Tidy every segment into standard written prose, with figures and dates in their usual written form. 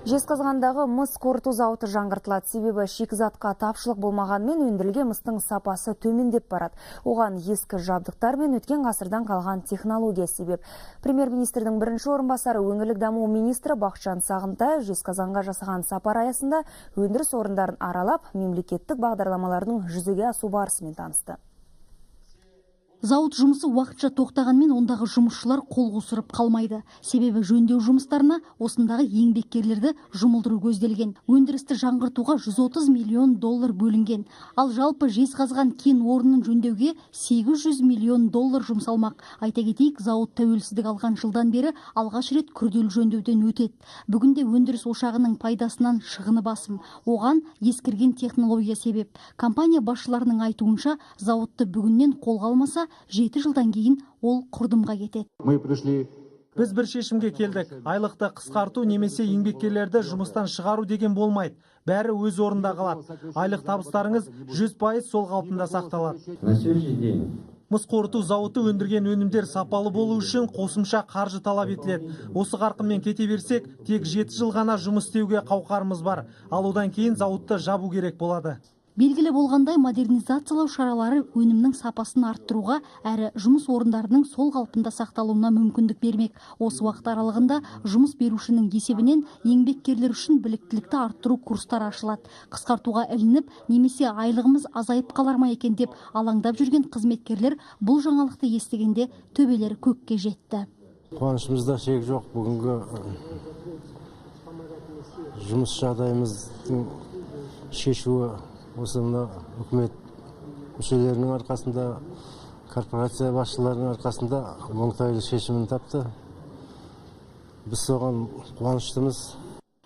Жезқазғандағы мыс қорыту зауыты жаңғыртылады. Себебі шикізатқа тапшылық болмағанымен, өндірілген мыстың сапасы төмендеп барады. Оған ескі жабдықтар мен өткен ғасырдан қалған технология себеп. Премьер-министрдің бірінші орынбасары, өңірлік даму министрі Бақытжан Сағынтаев Жезқазғанға жасаған сапар аясында өндіріс орындарын аралап, мемлекеттік бағдарламалардың жүзеге асу барысымен танысты. Зауыт жұмысы уақытша тоқтағанмен, ондағы жұмысшылар қол қусырып қалмайды. Себебі жөндеу жұмыстарына осындағы еңбеккерлерді жұмылдыру көзделген. Өндірісті жаңғыртуға 130 миллион доллар бөлінген. Ал жалпы Жезқазған кен орнын жөндеуге 800 миллион доллар жұмсалмақ. Айта кетейік, зауыт тәуелсіздік алған жылдан бері алғаш рет күрделі жөндеуден өтеді. Бүгінде өндіріс ошағының пайдасынан шығыны басым. Оған ескірген технология себеп. Компания басшыларының айтуынша, зауытты бүгіннен қолға алмаса, 7 жылдан кейін ол құрдымға кетеді. Мы пришли Біз бір шешімге келдік: айлықты қысқарту немесе еңбеккерлерді жұмыстан шығару деген болмайды. Бәрі өз орнында қалады, айлық табыстарыңыз 100% сол қалпында сақталады. На сегодняшний день Мыс қорыту зауыты өндірген өнімдер сапалы болу үшін қосымша қаржы талап етіледі. Осы қарқынмен кете берсек, тек 7 жыл ғана жұмыс істеуге қауқарымыз бар, ал одан кейін зауытты жабу керек болады. Белгілі болғандай, модернизациялау шаралары өнімнің сапасын арттыруға әрі жұмыс орындарының сол қалпында сақталуына мүмкіндік бермек. Осы уақыт аралығында жұмыс берушінің есебінен еңбеккерлер үшін біліктілікті арттыру курстары ашылады. Қысқартуға ілініп немесе айлығымыз азайып қалар ма екен деп алаңдап жүрген қызметкерлер бұл жаңалықты естігенде төбелері көкке жетті. Қуанышымызда шек жоқ. Бүгінгі жұмыс жағдайымыздың шешуі осы мына үкімет мүшелерінің арқасында, корпорация басшыларының арқасында оңтайлы шешімін тапты. Біз соған қуаныштымыз.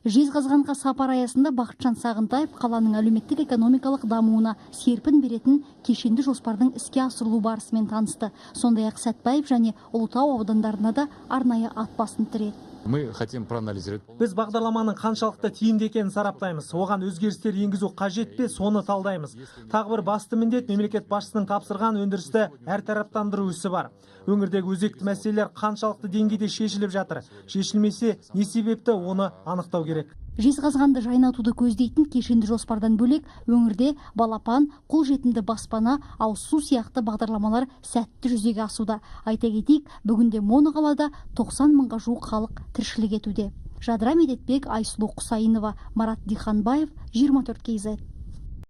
Жезқазғанға сапар аясында Бақытжан Сағынтаев қаланың әлеуметтік экономикалық дамуына серпін беретін кешенді жоспардың іске асырылу барысымен танысты. Сондай ақ Сәтбаев және Ұлытау аудандарына да арнайы ат басын тіреді. Мы хотим проанализировать. Біз бағдарламаның қаншалықты тиімді екенін сараптаймыз, оған өзгерістер енгізу қажет пе, соны талдаймыз. Тағы бір басты міндет – мемлекет басшысының тапсырған өндірісті әртараптандыру ісі бар. Өңірдегі өзекті мәселелер қаншалықты деңгейде шешіліп жатыр, шешілмесе, не себепті, оны анықтау керек. Жезқазғанды жайнатуды көздейтін кешенді жоспардан бөлек, өңірде «Балапан», «Қолжетімді баспана», ауыз су сияқты бағдарламалар сәтті жүзеге асуда. Айта кетейік, бүгінде моноқалада 90 мыңға жуық халық тіршілік етуде. Жадыра Медетбек, Айсұлу Құсайынова, Марат Диханбаев, 24 KZ.